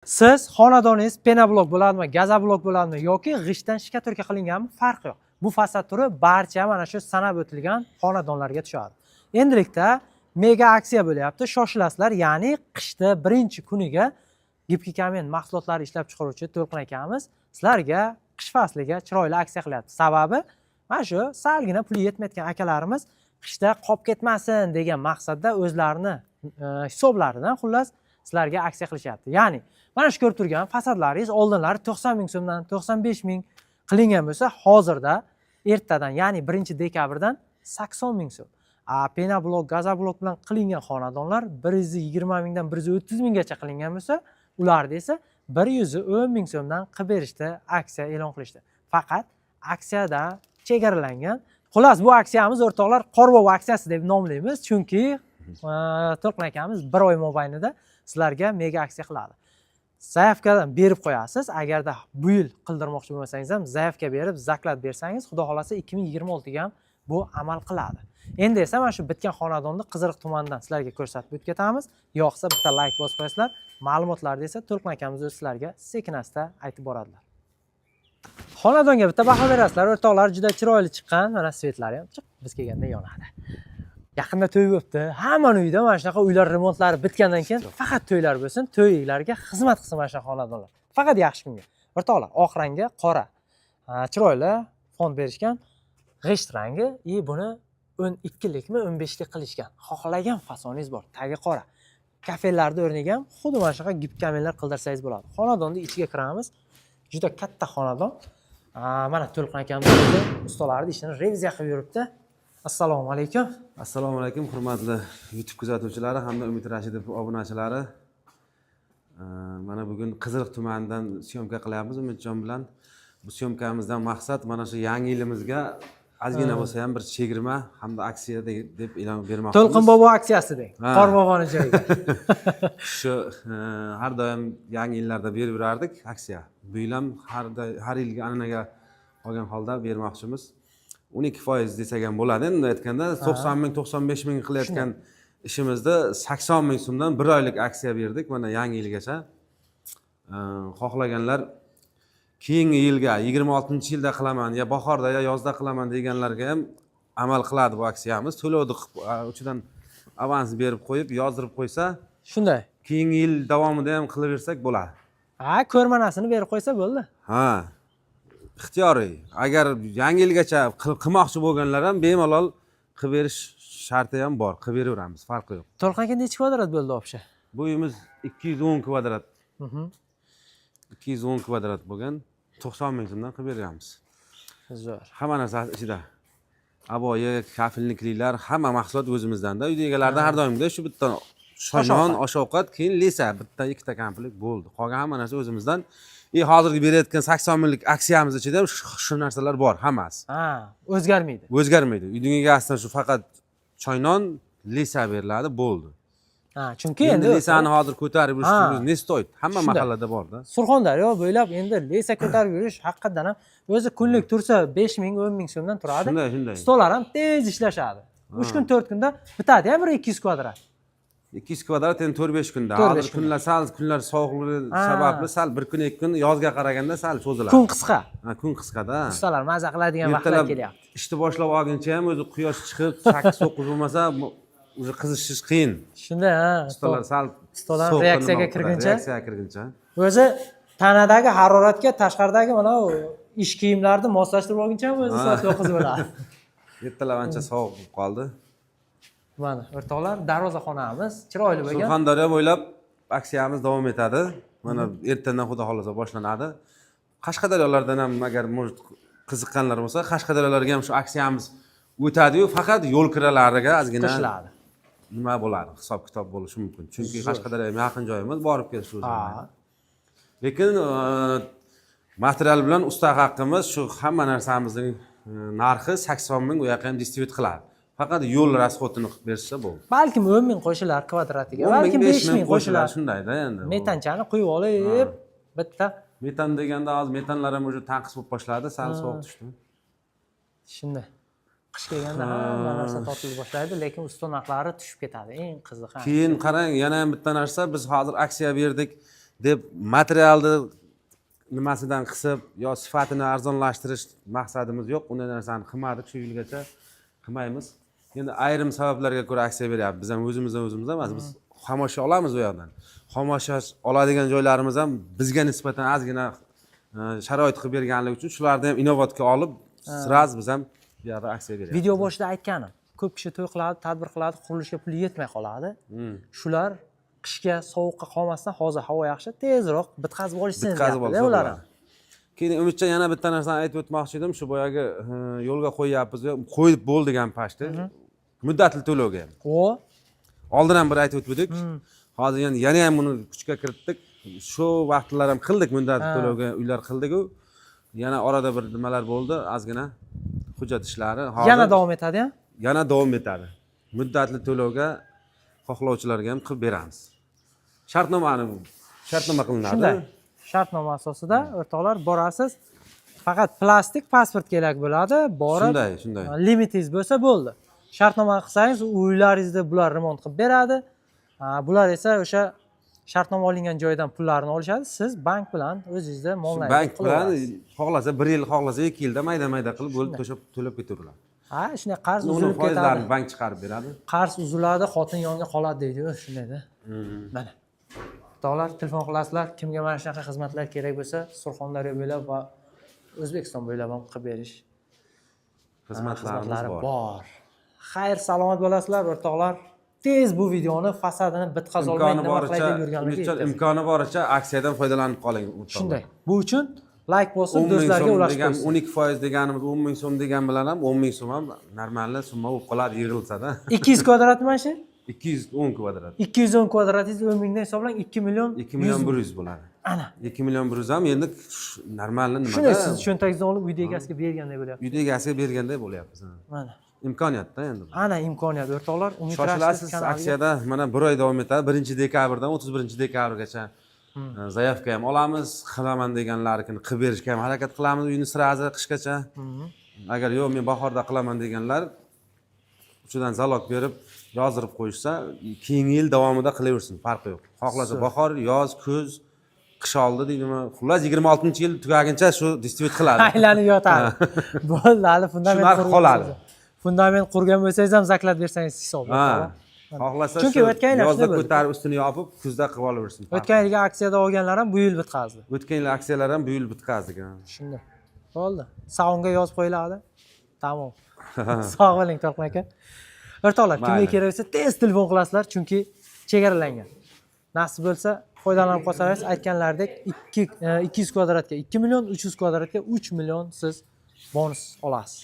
Siz xonadoningiz пеноблок bo'ladimi, газоблок bo'ladimi yoki g'ishtdan штукатурка qilinganmi, farqi yo'q. Bu fasad turi barcha mana shu sanab o'tilgan xonadonlarga tushadi. Endilikda mega aksiya bo'lyapti. Shoshilasizlar, ya'ni qishda birinchi kuniga гибкий камень mahsulotlari ishlab chiqaruvchi To'lqin akamiz sizlarga qish fasliga chiroyli aksiya qilyapti. Sababi mana shu salgina puli yetmayotgan akalarimiz qishda qolib ketmasin degan maqsadda o'zlarini hisoblaridan, xullas, sizlarga aksiya qilishyapti. Ya'ni mana shu ko'rib turgan fasadlaringiz oldinlari 90 ming so'mdan, 95 ming qilingan bo'lsa, hozirda ertadan, ya'ni 1-dekabrdan 80 ming so'm. A пеноблок, газоблок bilan qilingan xonadonlar 120 mingdan 130 minggacha qilingan bo'lsa, ularda esa 110 ming so'mdan qilib berishda aksiya e'lon qilishdi. Faqat aksiyada chegaralangan. Xullas, bu aksiyamiz, o'rtoqlar, Qorbobo aksiyasi deb nomlaymiz, chunki To'lqin akamiz bir oy mobaynida sizlarga mega aksiya qiladi. Заявка berib qo'yasiz. Agarda bu yil qildirmoqchi bo'lmasangiz ham, заявка berib, заклад bersangiz, xudo xohlasa, 2026 ga ham bu amal qiladi. Endi esa mana shu bitgan xonadonni Qiziriq tumanidan sizlarga ko'rsatib o'tib ketamiz. Yoqsa, bitta layk bosib qo'yasizlar. Ma'lumotlarni esa To'lqin akamiz o'zi sizlarga sekin asta aytib boradilar. Xonadonga bitta baho berasizlar, o'rtoqlar. Juda chiroyli chiqqan. Mana, свет lari ham chiq, biz kelganda yonadi. Yaqinda to'y bo'libdi. Hammani uyida mana shunaqa uylar remontlari bitgandan keyin faqat to'ylar bo'lsin, to'ylarga xizmat qilsin mana shunaqa xonadonlar. Faqat yaxshi kunga. O'rtoqlar, oq rangga qora. Ha, chiroyli fon berishgan. G'isht rangi и buni 12likmi, 15lik qilishgan. Xohlagan fasoningiz bor, tagi qora. Kafellarni o'rniga ham xuddi mana shunaqa гибкий камень lar qildirsangiz bo'ladi. Xonadonni ichiga kiramiz. Juda katta xonadon. Mana To'lqin akamiz o'zi ustalarni ishini reviziya qilib yuribdi. Assalomu alaykum. Assalomu alaykum, hurmatli YouTube kuzatuvchilari hamda Umid Rashidov obunachilari. Mana bugun Qiziriq tumanidan съёмка qilyapmiz Umidjon bilan. Bu съёмка mizdan maqsad mana shu yangi yilimizga ozgina bo'lsa ham bir chegirma hamda aksiya deb e'lon bermoqchimiz. To'lqin bobo aksiyasi deng. Ha. Qorboboni joyiga. Shu har doim yangi yillarda berib yurardik aksiya. Bu yil ham har yilgi an'anaga olgan holda bermoqchimiz. 12% desak ham bo'ladi. Endi aytganda, 90 ming, 95 ming qilayotgan ishimizda 80 ming so'mdan bir oylik aksiya berdik mana yangi yilgacha. Xohlaganlar keyingi yilga, 26-yilda qilaman, yo bahorda, yo yozda qilaman deganlarga ham amal qiladi bu aksiyamiz. To'lovni qilib, uchidan avans berib qo'yib, yozdirib qo'ysa, Shunday. keyingi yil davomida ham qilaversak bo'ladi. Ha, ko'rmanasini berib qo'ysa bo'ldi. Ha, ixtiyoriy. Agar yangi yilgacha qilmoqchi bo'lganlar ham bemalol qilib berish sharti ham bor, qilib beraveramiz, farqi yo'q. To'lqin aka, nechi kvadrat bo'ldi вообще? Bu uyimiz 210 kvadrat. 210 kvadrat bo'lgan, 90 ming so'mdan qilib beryapmiz. Zo'r. Hamma narsasi ichida, обои, кафельник lar, hamma mahsulot o'zimizdanda. Uyda egalarida har doimgidek shu bitta choynon, osh ovqat, keyin леса, bitta ikkita komplekt bo'ldi. Qolgan hamma narsa o'zimizdan. И hozirgi berayotgan 80 minglik aksiyamiz ichida ham shu narsalar bor hammasi. Ha, o'zgarmaydi. O'zgarmaydi. Uyning egasidan shu faqat choynon, леса beriladi, bo'ldi. Ha, chunki Endi endi леса ni hozir ko'tarib yurish не стоит, hamma mahallada borda. Surxondaryo bo'ylab endi леса ko'tarib yurish haqiqatdan ham o'zi kunlik tursa 5 ming, 10 ming so'mdan turadi. Shunday. Stollar ham tez ishlashadi. 3 kun, 4 kunda bitadi ham bir 200 kvadrat. 200 kvadrat endi 4-5 kunda. 4-5 Hozir kunda. kunlar sal, kunlar sovuqligi sababli sal bir kun, 2 kun, yozga qaraganda sal cho'ziladi. Kun qisqa. Ha, kun qisqada. Ustalar maza qiladigan vaqtlar Ertalab kelyapti. ishni boshlab olguncha ham o'zi quyosh chiqib, 8-9 bo'lmasa, уже qizishish qiyin. Shunday, ha. Ustalar sal Ustalar sovuqqa reaksiyaga nima qiladi, kirguncha. Reaksiyaga kirguncha. O'zi tanadagi haroratga tashqaridagi mana u ish kiyimlarini moslashtirib olguncha ham o'zi soat 9 bo'ladi. Ertalab ancha sovuq bo'lib qoldi. Mana, o'rtoqlar, darvozaxonamiz chiroyli bo'lgan. Surxondaryo bo'ylab aksiyamiz davom etadi. Mana ertadan, xudo xohlasa, boshlanadi. Qashqadaryolardan ham agar, может, qiziqqanlar bo'lsa, Qashqadaryolarga ham shu aksiyamiz o'tadi-yu, faqat yo'l kiralariga ozgina Qo'shiladi. nima bo'ladi, hisob kitob bo'lishi mumkin. Chunki Qashqadaryo ham yaqin joyimiz, borib kelish o'zi. Lekin material bilan usta haqqimiz, shu hamma narsamizning narxi 80 ming, u yoqqa ham действовать qiladi. Faqat yo'l расход ini qilib berishsa bo'ldi. Balkim 10 ming qo'shilar kvadratiga, 10 ming, balkim 5 5 ming qo'shilar. Shundayda endi. Metanchani quyib olib, bitta Metan deganda, hozir metanlar ham уже tanqis bo'lib boshladi, sal sovuq tushdi. Shunday. Qish kelganda hamma narsa tortila boshlaydi, lekin usta narxlari tushib ketadi. Eng qizig'i. Keyin qarang, yana ham bitta narsa, biz hozir aksiya berdik. deb materialni nimasidan qisib yo sifatini arzonlashtirish maqsadimiz yo'q. Unday narsani qilmadik, shu yilgacha qilmaymiz. Endi ayrim sabablarga ko'ra aksiya beryapmiz. Biz ham o'zimizdan o'zimiz emas, biz xomashyo olamiz u yoqdan. Xomashyo oladigan joylarimiz ham bizga nisbatan ozgina sharoit qilib berganligi uchun shularni ham inobatga olib, сразу biz ham bu yoqda aksiya beryapmiz. Video boshida aytganim, ko'p kishi to'y qiladi, tadbir qiladi, qurilishga puli yetmay qoladi. Shular qishga sovuqqa qolmasdan, hozir havo yaxshi, tezroq bitqazib olishsin Bitkazib deyapti olsa ular ham. bo'ladi. Keyin, Umidjon, yana bitta narsani aytib o'tmoqchi edim. Shu boyagi yo'lga qo'yyapmiz, qo'yib bo'ldik ham почти, muddatli to'lovga ham. O. Oldin ham bir aytib o'tgandik, hozir endi yana ham buni kuchga kiritdik. Shu vaqtlar ham qildik, muddatli to'lovga uylar qildiku, yana orada bir nimalar bo'ldi, ozgina hujjat ishlari. Hozir Yana davom etadi ya. Yana davom etadi. Muddatli to'lovga xohlovchilarga ham qilib beramiz. Shartnomani, shartnoma qilinadi. Shunday, shartnoma asosida, o'rtoqlar, borasiz, faqat plastik pasport kerak bo'ladi, borib Shunday, shunday. Limitingiz bo'lsa bo'ldi, shartnoma qilsangiz, uylaringizni bular remont qilib beradi. Bular esa o'sha shartnoma olingan joydan pullarni olishadi, siz bank bilan o'zingizni muomalangizni Bank bilan qilaverasiz. Xohlasa bir yil, xohlasa 2 yilda mayda mayda qilib bo'lib to'lab to'lab ketaveradi. Ha, shunday, qarz Uni uzilib ketadi. foizlarini bank chiqarib beradi. Qarz uziladi, xotin yonga qoladi deydiyu, shundayda. Mana, o'rtoqlar, telefon qilasizlar, kimga mana shunaqa xizmatlar kerak bo'lsa, Surxondaryo bo'ylab va O'zbekiston bo'ylab ham qilib berish xizmatlarimiz xizmatlari bor. Bor. Xayr, salomat bo'lasizlar, o'rtoqlar. Tez bu videoni fasadini bitqazolmay Imkoni nima qilay boricha deb yurganlarga Umidjon, yetkazing. imkoni boricha aksiyadan foydalanib qoling, o'rtoqlar. Shunday, bu uchun layk bosib, 10 ming do'stlarga so'm ulashib degan, qo'ysin. 12% deganimiz, 10 ming so'm degan bilan ham 10 ming so'm ham нормальный summa bo'lib qoladi yig'ilsada. 200 kvadrat mana shu. 210 kvadrat. 210 kvadratingiz 10 mingdan hisoblang, 2 million 2 million 100 100 bo'ladi. Ana. 2 million 100 ham endi нормальный nimada. Shunday, siz cho'ntagingizdan olib uyni egasiga berganday bo'lyapti. Uyni egasiga berganday bo'lyapmiz, ha. Mana. Imkoniyatda endi bu. Ana imkoniyat, o'rtoqlar. Umid Shoshilasiz. Rashidov kanaliga- Aksiyada mana bir oy davom etadi, 1-dekabrdan 31-dekabrgacha. Заявка ham olamiz, qilaman deganlarnikini qilib berishga ham harakat qilamiz uyni сразу qishgacha. Agar yo'q, men bahorda qilaman deganlar uchidan залог berib yozdirib qo'yishsa, keyingi yil davomida qilaversin, farqi yo'q. Xohlasa bahor, yoz, kuz, qish oldi deydimi, xullas, 26-yil tugaguncha shu действовать qiladi. Aylanib yotadi, bo'ldi, hali fundament Shu narx qurgan qoladi. Fundament qurgan bo'lsangiz ham заклад bersangiz hisob. Ha, xohlasa Chunki shu o'tgan yil yozda shunday bo'ldi. ko'tarib, ustini yopib, kuzda qilib olaversin. O'tgan yilgi aksiyada olganlar ham bu yil bitqazdi. O'tgan yil aksiyalar ham bu yil bitqazdik, ha. Shunday, bo'ldi, saunga yozib qo'yiladi, tamom. Sog' bo'ling, To'lqin aka. O'rtoqlar, kimga Mayli. kerak bo'lsa, tez telefon qilasizlar, chunki chegaralangan. Nasib bo'lsa, foydalanib qolsangiz, aytganlaridek 200 kvadratga 2 million, 300 kvadratga 3 million siz bonus olasiz.